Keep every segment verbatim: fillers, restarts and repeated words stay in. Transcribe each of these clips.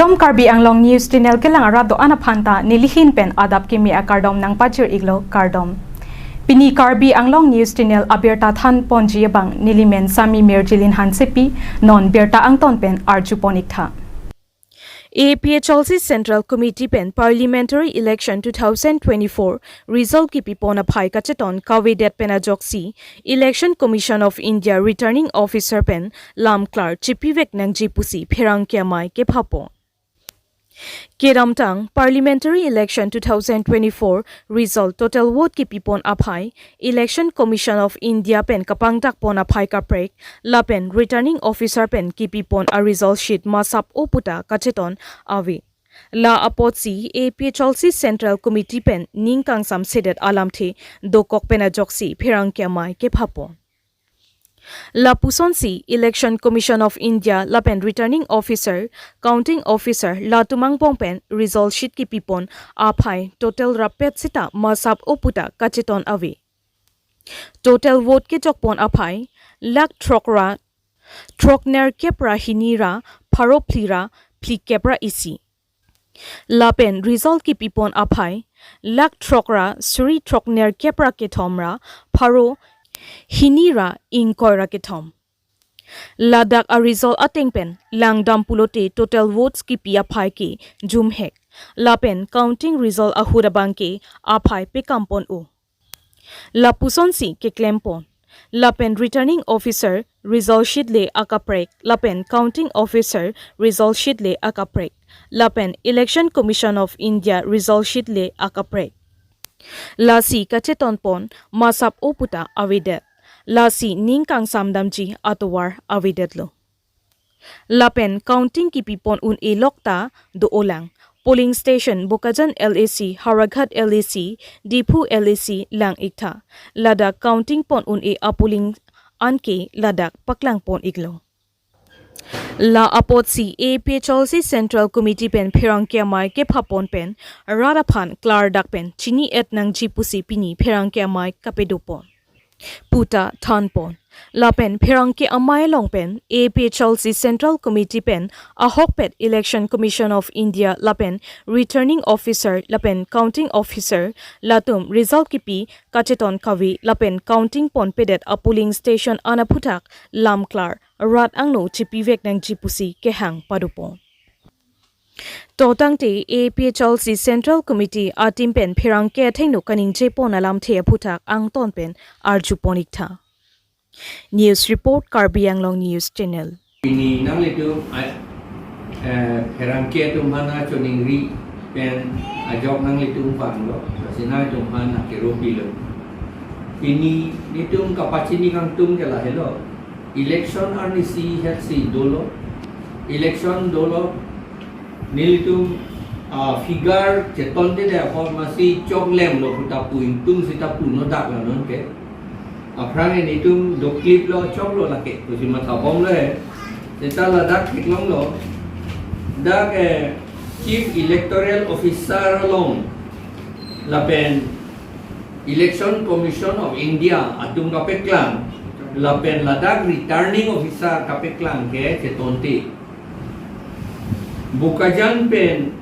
Kardom, Karbi Anglong News Channel kelang arat do-an aphan ta nelihin pen adap kimi akardom nangpajir iklo, kardom. Pini Karbi Anglong News Channel abirta than ponji abang nelimen Sami Mirjilin Hansepi, non birta angton pen arju pon iktha. A P H L C Central Committee pen Parliamentary Election two thousand twenty-four result kipi pon aphai kacheton kavedet pen ajoksi Election Commission of India Returning Officer pen lamklar chipivek nangji pusi pherangke amei kephapon. Kedamtang Parliamentary Election two thousand twenty-four result total vote kipi pon aphai, Election Commission of India pen kapangdak pon aphai kaprek, lapen Returning Officer pen kipi pon a result sheet masap-o puta kacheton ave. La apotsi A P H L C Central Committee pen ning kangsamsedet alamthe dokok pen ajoksi pherangke amei kephapon. Lapusonsi Election Commission of India lapen Returning Officer, Counting Officer latum angbong pen result sheet kipi pon aphai total rappet sita masap-o puta kacheton ave. Total vote kechok pon aphai lakh throk ra throknerkep ra hini ra pharo phli ra phlikep ra isi. Lapen result kipi pon aphai lakh throk ra suri throknerkep ra kethom ra pharo hini ra ingkoi ra kethom. Ladak a result ateng pen langdam pulote total votes kipi aphai ke jumhek. Lapen counting result ahut abang ke aphai pekam pon-o. Lapusonsi keklem pon. Lapen Returning Officer result sheet le akaprek, lapen Counting Officer result sheet le akaprek, lapen Election Commission of India result sheet le akaprek. Lasi kacheton pon masap-o puta avedet. Lasi ning kangsam damji atovar avedetlo. Lapen counting kipi pon un-e lok ta do-olang. Polling station Bokajan L A C, Howraghat L A C, Diphu L A C lang iktha. Ladak counting pon un-e a polling anke ladak paklang pon iklo. La apotsi A P H L C Central Committee pen pherangke amei kephapon pen rat aphan klardak pen chini-et nangji pusi pini pherangke amei kapedo pon puta than pon. Lapen pherangke amei along pen A P H L C Central Committee pen ahokpet Election Commission of India lapen Returning Officer lapen Counting Officer latum result kipi kacheton kave lapen counting pon pedet a polling station an aphuthak lamklar rat angno chipivek nangji pusi kehang pado pon. To tangte A P H L C Central Committee a team pen pherangke athengno kaningje pon alamthe aphuthak angton pen arju pon iktha. News report, Karbi Anglong News Channel. Pini nanglitum, a, eh, pherangke atum aphan choningri pen ajok nanglitum vanglo, lasi nanglitum aphan kero pilo. Pini nelitum kapachini kangtung ke lahelo. Election arnisi hetsi dolo. Election dolo. Nelitum, ah, figure chetonte de apot masi choklemlo puta pu, ingtung sita puno dak la non ke. Aphrang nelitum dokliplo, choklo lake, pusi matha bomlo he. Seta ladak theklonglo. Dak, eh, Chief Electoral Officer along lapen Election Commission of India atum kapeklang, lapen ladak Returning Officer kapeklang ke chetonte. Bokajan pen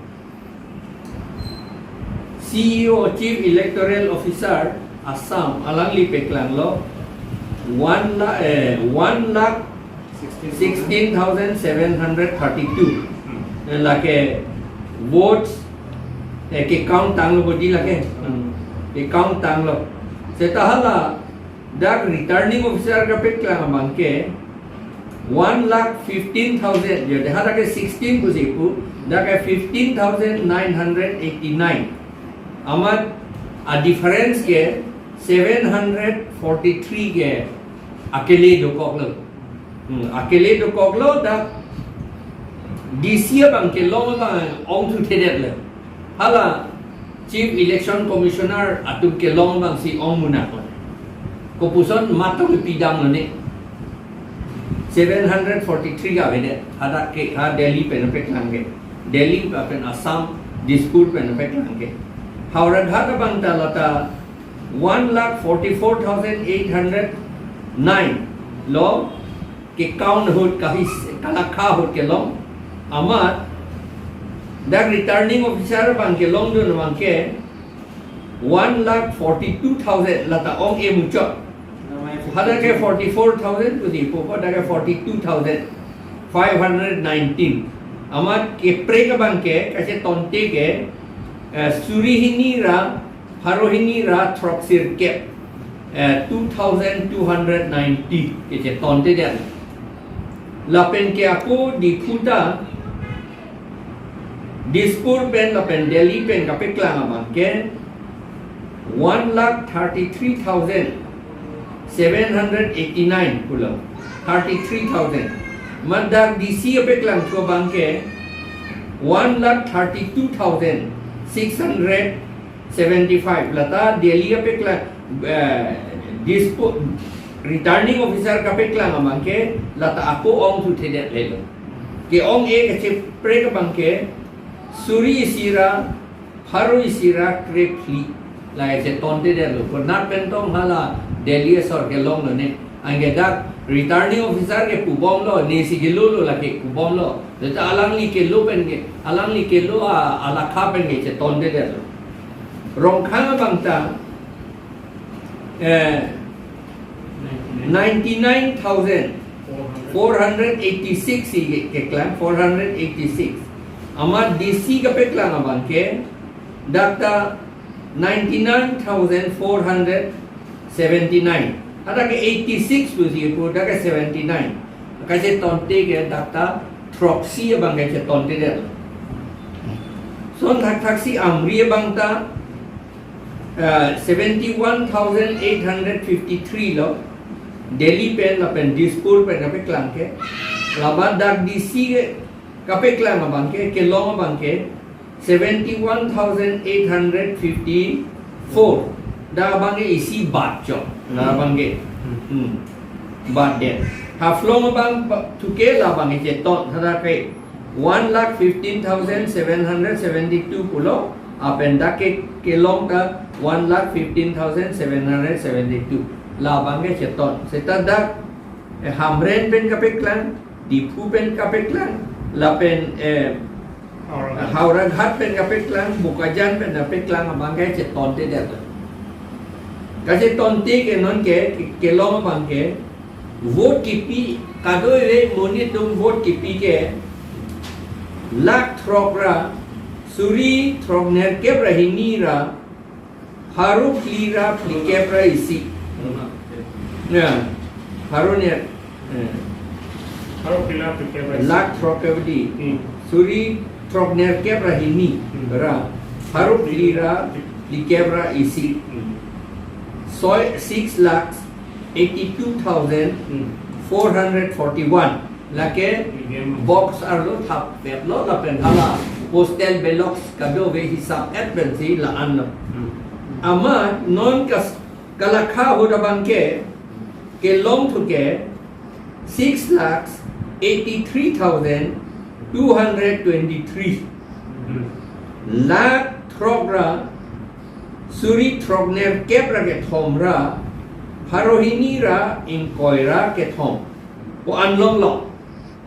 C E O, Chief Electoral Officer, Assam, alangli peklanglo one lakh, eh, one lakh sixteen thousand seven hundred thirty-two. Eh, lake votes, eh, ke-count tanglo bodi lake. Hmm. Ke-count tanglo. Seta hala dak Returning Officer kapeklang abang ke one lakh fifteen thousand, ya, dak ke sixteen pusi pu, dak ke fifteen thousand nine hundred eighty-nine. Amat a difference ke seven hundred forty-three ke akele dokoklo. Hmm, akele dokoklo, dak D C abang kelong abang ongthuthedetlo. Hala Chief Election Commissioner atum kelong abangsi ong munak lo. Kopuson matong pidamlo ne. Seven hundred forty-three ke avedet. Hadak ke ha Delhi pen peklang ke. Delhi lapen Assam, Dispur pen peklang ke. Howraghat abang ta lata one lakh forty-four thousand eight hundred nine lo, ke-count ahut, kahis, kalakha ahut kelong. Amat Dak returning officer abang kelongdun abang ke one lakh forty-two thousand lata ong-e muchot. Hadak ke forty-four thousand pusi pu, hadak ke forty-two thousand five hundred nineteen. Amat keprek abang ke kachetonte ke, eh, suri hini ra pharo hini ra throksirkep, eh, two thousand two hundred ninety kechetonte det. Lapen ke ako Diphu ta Dispur pen lapen Delhi pen kapeklang abang ke one lakh thirty-three thousand seven hundred eighty-nine pulo. Thirty-three thousand. Mat dak D C apeklangthu abang ke one lakh thirty-two thousand six hundred seventy-five. Lata Delhi apeklang, eh, Dispo, returning officer kapeklang abang ke lata ako ongthuthedet lelo. Ke-ong-e kacheprek abang ke suri isi ra pharo isi ra krephli. La ese tonte detlo. Konat pen tong hala Delhi asor kelonglo ne. Anke dak returning officer ke pubomlo, nesi kelolo lake pubomlo. Jeta alangli kelo pen ke, alangli kelo a, alakha pen ke chetonte detlo. Rongkhang abang ta, eh, ninety-nine thousand four hundred eighty-six si ke, keklang, four hundred eighty-six. Amat D C kapeklang abang ke, dak ta ninety-nine thousand four hundred seventy-nine. Hadak ke eighty-six pusi pu, dak ke seventy-nine. Kachetonte ke dak ta throksi abang kachetonte det. Son thakthaksi Amri abang ta, eh, seventy-one thousand eight hundred fifty-three lo. Delhi pen lapen Dispur pen kapeklang ke. Laban dak D C ke kapeklang abang ke, kelong abang ke seventy-one thousand eight hundred fifty-four. Dak abang ke isi bat chok. Dak abang ke. Hmm. Bat det. Haflong abang ba-, thuke la abang ke cheton, hadak ke one lakh fifteen thousand seven hundred seventy-two pulo, lapen dak ke kelong ta one lakh fifteen thousand seven hundred seventy-two. La abang ke cheton. Seta dak, eh, Hamren pen kapeklang, Diphu pen kapeklang, lapen, eh, Howraghat. Howraghat pen kapeklang, Bokajan pen kapeklang abang ke chetonte det. Kachetonte ke non ke, ke, kelong abang ke, vote kipi, kadokave monit atum vote kipi ke, lakh throk ra, suri throknerkep ra hini ra, pharo phli ra phlikep ra isi. Ya, pharo ner. Ya. Pharo phli ra phlikep ra isi. Lakh throk kevdi. Hmm. Suri throknerkep ra hini. Hmm. Ra. Pharo phli ra phlikep ra isi. Hmm. Soi, six lakhs eighty-two thousand four hundred forty-one. Lake box arlo thap pet lo lapen hala postal ballots kadokave hisap et pensi la-an lo. Hmm. Amat non kas-, kalakha ahut abang ke kelong thuke six lakhs eighty-three thousand two hundred twenty-three. Hmm. Lakh throk ra suri throknerkep ra kethom ra pharo hini ra ingkoi ra kethom. Ko-an longlo.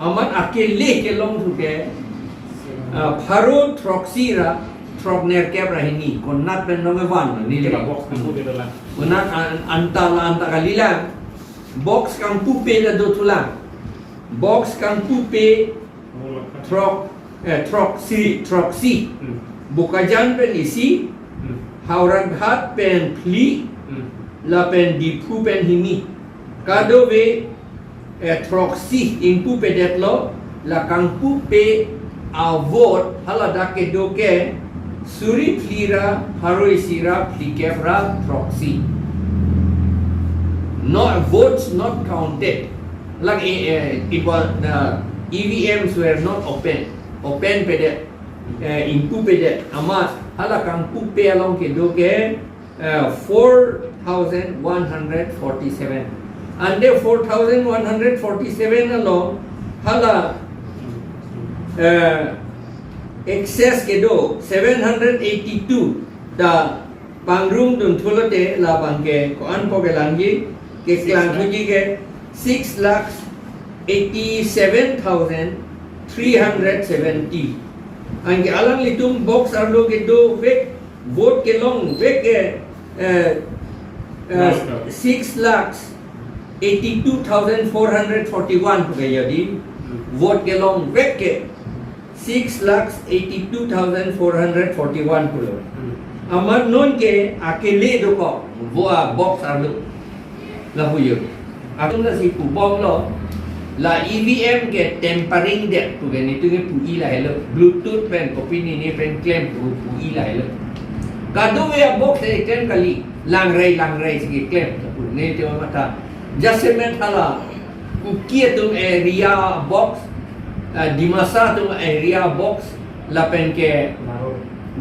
Amat akele kelong thuke, ah, pharo throksi ra throknerkep ra hini. Konat pen nong evan neli. Kela box kangpupe dolang. Konat an-, anta la anta kalilang. Box kangpupe ta dothulang. Box kangpupe throk, eh, throksi, throksi. Hmm. Bokajan pen isi, hmm, Howraghat pen phli, hmm, lapen Diphu pen hini. Kadokave, eh, throksi ingpupedet lo, la kangpupe avote haladak kedo ke suri phli ra pharo isi ra phlikep ra throksi. Not, votes not counted. Like, eh, eh, it was, the E V Ms were not open. Open pedet, eh, ingpupedet. Amat hala kangpupe along kedo ke, eh, four thousand one hundred forty-seven. Ante four thousand one hundred forty-seven along hala, eh, excess kedo seven hundred eighty-two ta pangrum dunthu lote labang ke ko-an po kelangji, keklangthuji ke six lakhs eighty-seven thousand three hundred seventy. Anke alanglitum box arlo kedovek, vote kelongvek ke, eh, eh, Last round. six lakhs eighty-two thousand four hundred forty-one pu ke jadi. Hmm. Vote kelongvek ke six lakhs eighty-two thousand four hundred forty-one pulo. Hmm. Amat non ke akele dokok, vo a box arlo. Lapu yo. Atum lasi pubomlo, la E V M ke tampering det pu ke nelitum ke pu-i lahelo. Bluetooth pen kopine ne pen klem pu pu-i lahelo. Kadokave a box keklem kali, Langrai Langrai si keklem, lapu nelitum matha. Jasemet hala Kuki atum area box, eh, Dimasa atum area box, lapen ke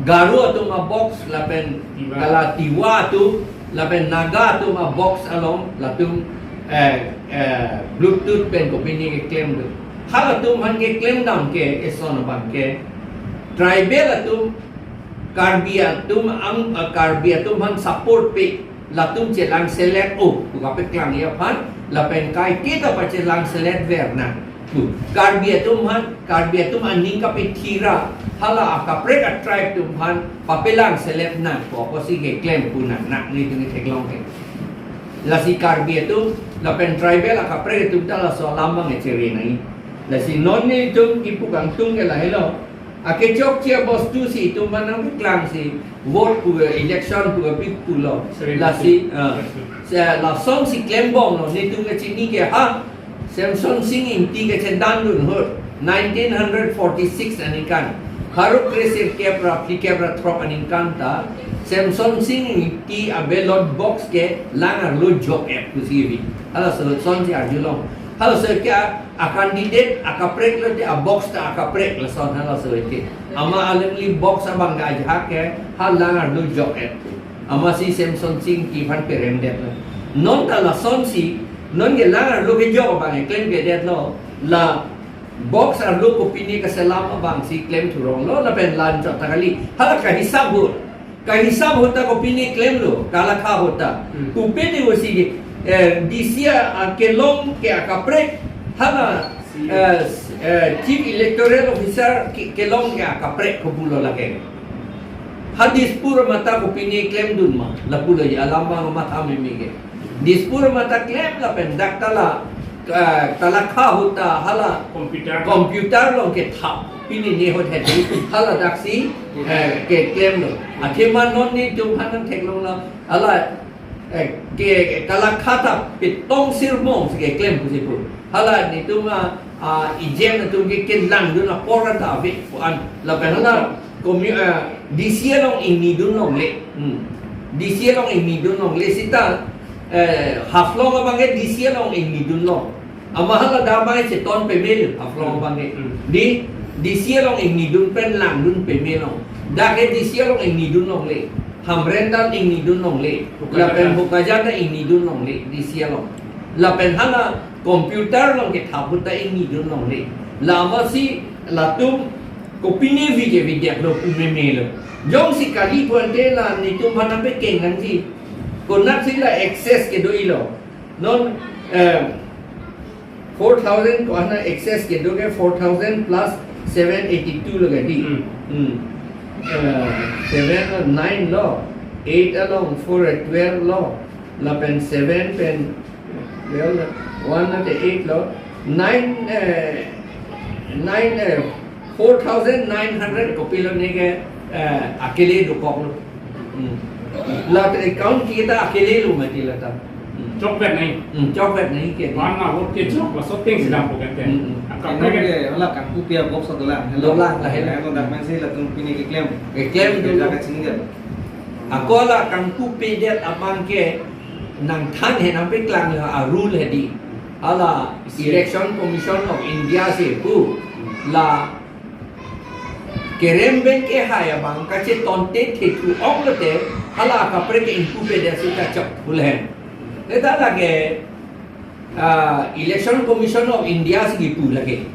Garo atum a box, lapen Tiwa. Kala Tiwa atum, lapen Naga atum a box along, latum, eh, eh, Bluetooth pen kopine keklem do. Halatum aphan keklem dam ke, eson abang ke, tribal atum, Karbi atum ang, eh, Karbi atum aphan support pe, latum chelang select o, pu kapeklang ya aphan, lapen kaiketa pachelang select ver nang. Pu, Karbi atum aphan, Karbi atum aning kapethira, hala akaprek a tribe atum aphan, papelang select nang, pu apotsi keklem pu nang, nang nelitum theklong ke. Lasi Karbi atum, lapen tribal akaprek atum ta laso alam abang echere nangji. Lasi non nelitum kipu kangtung ke lahelo. Akechokche abostu si itum aphan nangpeklang si vote pu, election pu, pi pulo. Seventy-two. Lasi, ah, Seventy-two. Se, lasonsi klembomlo, nelitum kachini ke ha, Semsonsing Ingti kachedandun ahut, nineteen hundred forty-six aningkan, pharo kresirkep ra phlikep ra throk aningkan ta, Semsonsing Ingti a ballot box ke lang arlo jok-et pusi vi. Halaso asonsi arjulong. Halaso ke a, a candidate akaprek lote a box ta akaprek, lason halaso ke. Amat alangli box abang ke ajahak ke, ha lang arlo jok-et. Amatsi Semsonsing Ingti aphan peremdetlo. Non ta lasonsi, non ke lang arlo kejok abang ke klemkledetlo, la box arlo kopine kaselam abangsi klem thuronglo, lapen la-anchot ta kali. Hala kahisap ahut. Kahisap ahut ta kopine klemlo, kalakha ahut ta. Hmm. Pupe de osi, eh, D C a, a kelong ke akaprek, hala, Si. eh, s-, eh, Chief Electoral Officer ke, kelong ke akaprek kopulo lake. Ha Dispur amat ta kopine klemdun ma, lapulo ya alam abang matha meme ke. Dispur amat ta klem lapen dak ta la, eh, kalakha ahut ta hala Computer. Computer along kethap, pine ne ahut hedi, hala daksi, eh, keklemlo. Athema non nelitum aphan nangtheklonglo, hala, eh, ke, ke kalakha ta pitong sirmong si keklem pusi pu. Hala nelitum a, a, ejen atum ke kelangdun apor ta ave pu an. Lapen hala commu-, eh, D C along ingnidun longle. Hmm. D C along ingnidun longle seta, eh, Haflong abang ke D C along ingnidunlo. Amat hala dak abang cheton pemelo, Haflong abang ke. Hmm. Di, D C along ingnidun pen langdun pemelo. Dak ke D C along ingnidun longle. Hamren dan ingnidun longle. Bokajan. Lapen Bokajan ta ingnidun longle, D C along. Lapen hala computer along kethap ahut ta ingnidun longle. La amatsi latum kopine vi ke vidyak lo pu memelo. Jongsi kali pu ante la nelitum aphan nangpekeng nangji. Konaksi la access kedo-ilo. Non, eh, four thousand ko-an access kedo ke four thousand plus seven eighty-two lo ke di. Hmm. Hmm. Eh, seven, nine lo, eight along four, twelve lo, lapen seven pen, well, one at eight lo, nine, eh, nine, eh, four thousand nine hundred kopilo ne ke, eh, akele dokoklo. Hmm. La account kita akele lo mati la ta. Hmm. Chokvet nahi. Hmm, chokvet nahi ke. One na vote ke chok, la soteng si dam pocket ke. Hmm, hmm. Akam Kangpu ke. Ke, hala Kangpupi a box dolang. Dolang, lahelo. Dak pensi latum pine keklem. Keklem dolo. Jaga chini dia. Ako la Kangpupedet abang ke nangthan he nangpeklang a rule hedi. Hala Election Commission of India si pu la kerem pen kehai abang kachetonte thethu-ong lote hala kaprek ke ingpupedet si kachok pulo. Eta lake, ah, Election Commission of India si kipu lake.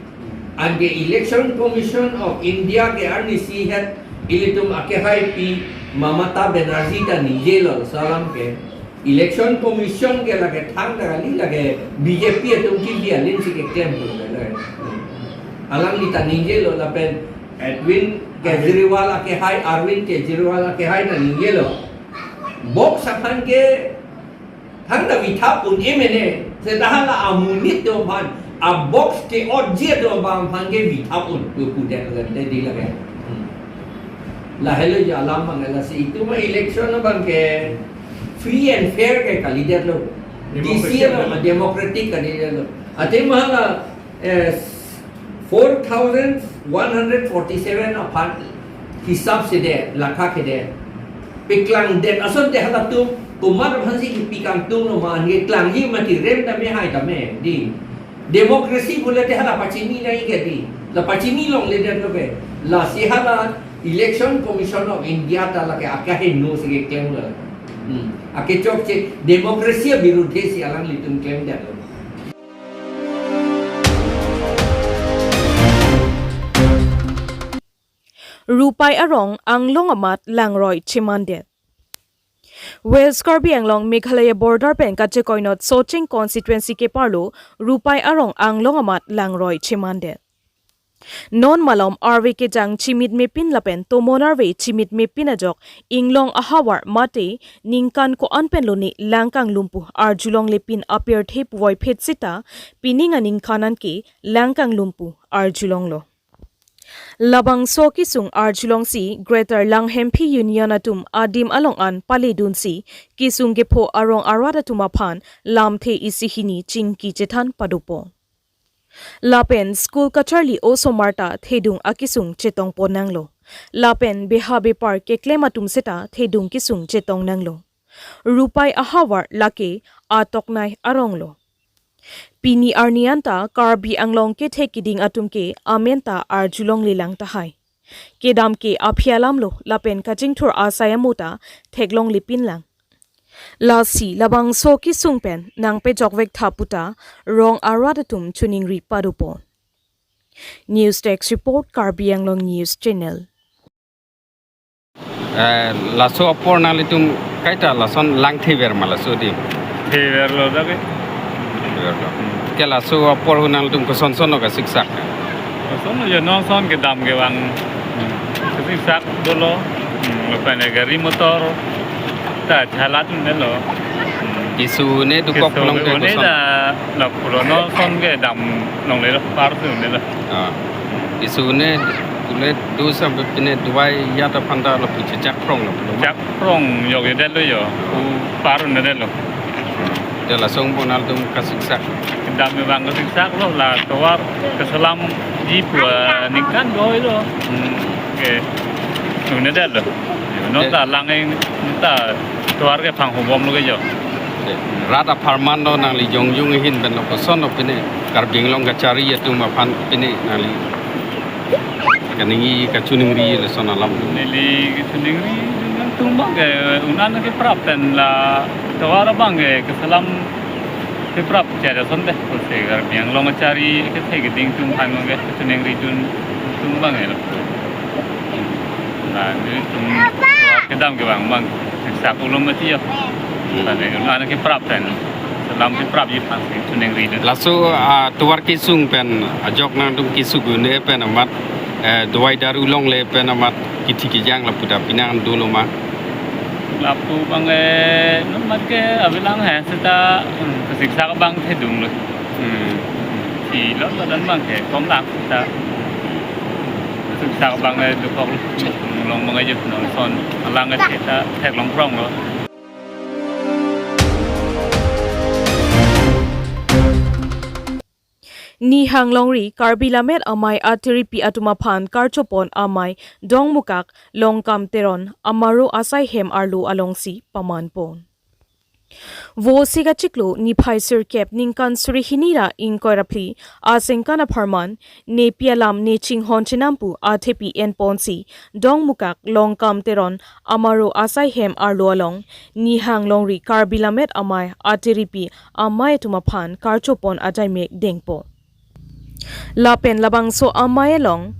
Anke Election Commission of India ke arnisi het ilitum akehaipi Mamata Banerjee ta ningjelo laso alam ke. Election Commission ke lake thangta kali, lake B J P atum kebi alin si keklem pu lake. Alangli ta ningjelo lapen Edwin Kejriwal akehai, Arvind Kejriwal akehai ta ningjelo. Box aphan ke thangta vitha pon emene, seta hala amonit atum aphan, a box ke-otji atum aphan ke vitha pon pu pudet lente di lake. Hmm. Lahelo ja alam abang lasi itum election abang ke free and fair ke kalidetlo. Democracy. Desi lo, democratic kalidetlo. Athema hala, eh, four thousand one hundred forty-seven aphan hisap si det, lakha kedet. Peklangdet asonte halatum, komat aphansi kipikangtung lo ma, nge klangji mati rem tame hai tame, di. Democracy pule te hala pachini nai ke di. La pachini longledetlo ke. Lasi hala Election Commission of India ta lake akaheno si keklemlo. Hmm. Akechokche democracy abirudhe si alanglitum klemdetlo. Rupai arong anglong amat langroi chemandet. West Karbi Anglong Meghalaya border pen kachekoinot Socheng constituency keparlo Rupai arong anglong amat langroi chemandet. Non malom arve kejang chimit mepin lapen tomon arve chimit mepin ajok inglong ahavar mate ningkan ko-an pen lone lang kanglum pu arjulongle pin apirthe puvoiphit seta pining aningkan anke lang kanglum pu arjulonglo. Labangso kesung arjulongsi Greater Langhemphi Union atum adim along an paledunsi kesung kepho arong arat atum aphan lamthe isi hini chingki chethan padopo. Lapen school kacharli osomar ta thedung akesung chetongpon nanglo. Lapen beha bepar keklem atum seta thedung kesung chetong nanglo. Rupai ahavar lake atoknai aronglo. Pini arni anta Karbi Anglong kethe kiding atum ke amen ta arjulonglelang tahai. Kedam ke aphi alamlo lapen kachingthur asai amo ta theklongle pinlang. Lasi labangso kesung pen nangpejokvek tha puta rong arat atum choningri padopo. News Desk Report, Karbi Anglong News Channel. Eh, laso apor nanglitum kaita lason langthever ma laso adim? Theverlo dak ke. Theverlo. Ke laso apor hu nanglitum kosonson lo kasiksak? Kosonlo jo, non ason kedam kevang kasiksak dolo. Hmm, lapen gari motor ta jalat un-elo. Hmm. Kesung un-e dokok. Kesung long ke un-e koson? Da lapulo non ason kedam longlelo, par si un-elo. Ah. Kesung un-e, un-e do sampai pine Dubai ya ta phanta lapu chechak prong lapu lo ma? Chak prong jokjedetlo jo. Pu par un-edetlo. Te lason pon nanglitum kasiksak? Kedam kevang kasiksaklo, la tovar keselamji pu, eh, ningkan doi lo. Hmm. Ke. Un-edetlo. Non ta lang ing ta tovar ke panghobomlo ke jo. Te rat apharman lo, nangli jongjung ahin pen lo koson lo pine Karbi Anglong kachari atum aphan pine nangli kaningje kachoningri lason alam? Neli kachoningri atum abang ke un-an keprap pen la tovar abang ke keselam keprap chera sonte. Kose Karbi Anglong kachari kethe kiding atum aphan abang ke kachoningridun atum abang ke lo. La nelitum tovar kedam kevang abang siksak ulom mati jo. Hmm. Tane un-an keprap pen selam keprapji aphan si choningridun. Laso, ah, tovar kesung pen ajok nangtum kesung un-e pen amat, eh, dawai daru longle pen amat kithi kijang lapu ta pinang dolo ma? Lapu abang, eh, non amat ke avelang he seta, hmm, kasiksak abang thedunglo. Hmm. Thilot ladan abang ke komlang ta. Kasiksak abang, eh, dokok long abang ke jep non ason alang ke seta theklong pronglo. Nihang longri Karbi Lammet Amei atiripi atum aphan karchopon amei Dongmukak Longkam Teron amaro asai hem arlo alongsi pamanpon. Vosik achiklo niphai sirkep ningkan suri hini ra ingkoi ra phli asengkan apharman nepi alam ne chinghon chenam pu athepi enponsi Dongmukak Longkam Teron amaro asai hem arlo along Nihang longri Karbi Lammet Amei atiripi amei atum aphan karchopon ajaimek dengpo. Lapen labangso amei along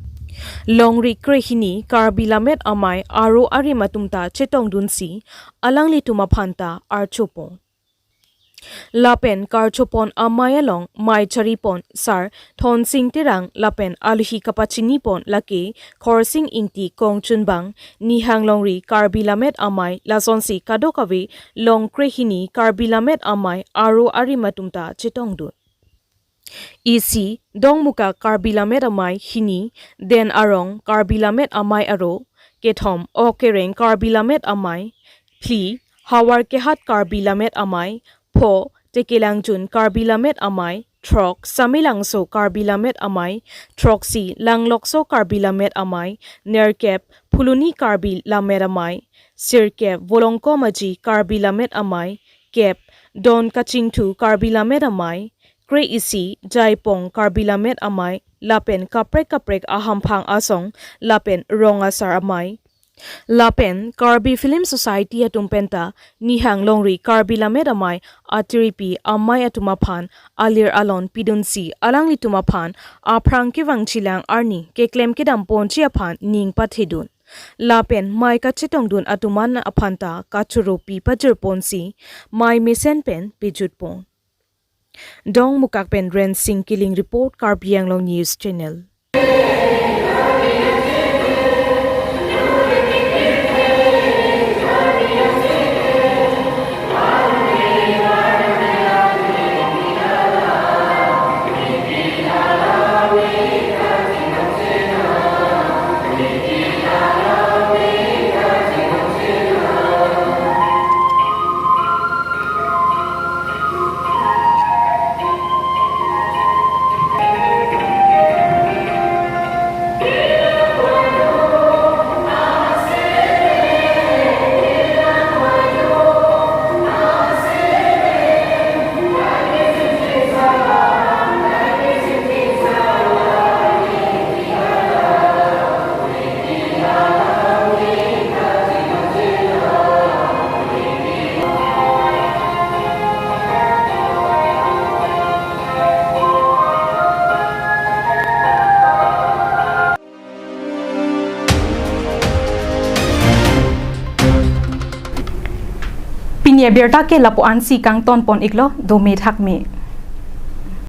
longri krehini Karbi Lammet Amei aro arim atum ta chetongdunsi alanglitum aphan ta archopo. Lapen karchopon amei along mei charipon Sar Thonsing Terang lapen alohi kapachinipon lake Khorsing Ingti kongchunbang, Nihang Longri Karbi Lammet Amei lasonsi kadokave Longkre Hini Karbi Lammet Amei aro arim atum ta chetongdun. Isi, Dongmukak Karbi Lammet Amei; hini, Den Arong Karbi Lammet Amei aro; kethom, Okereng Karbi Lammet Amei; phli, Havar Kehat Karbi Lammet Amei; pho, Tekelangjun Karbi Lammet Amei; throk, Samelangso Karbi Lammet Amei; throksi, Langlokso Karbi Lammet Amei; nerkep, Phuloni Karbi Lammet Amei; sirkep, Volongkom Aji Karbi Lammet Amei; kep, Don Kachingthu Karbi Lammet Amei; kre-isi, Jaipong Karbi Lammet Amei, lapen kaprek kaprek ahamphang asong lapen rong asar amei. Lapen Karbi Film Society atum penta Nihang Longri Karbi Lammet Amei atiripi amei atum aphan alir alon pidunsi alanglitum aphan aphrang kevangjilang arni keklem kedamponji aphan ning pathedun. Lapen mei kachetongdun atum an aphanta kachoro pi pajirponsi mei mesen pen pejutpon. Dongmukak pen Rensing Killing report, Karbi Anglong News Channel. Pini abirta ke lapu-ansi kangtonpon iklo, dome thakme.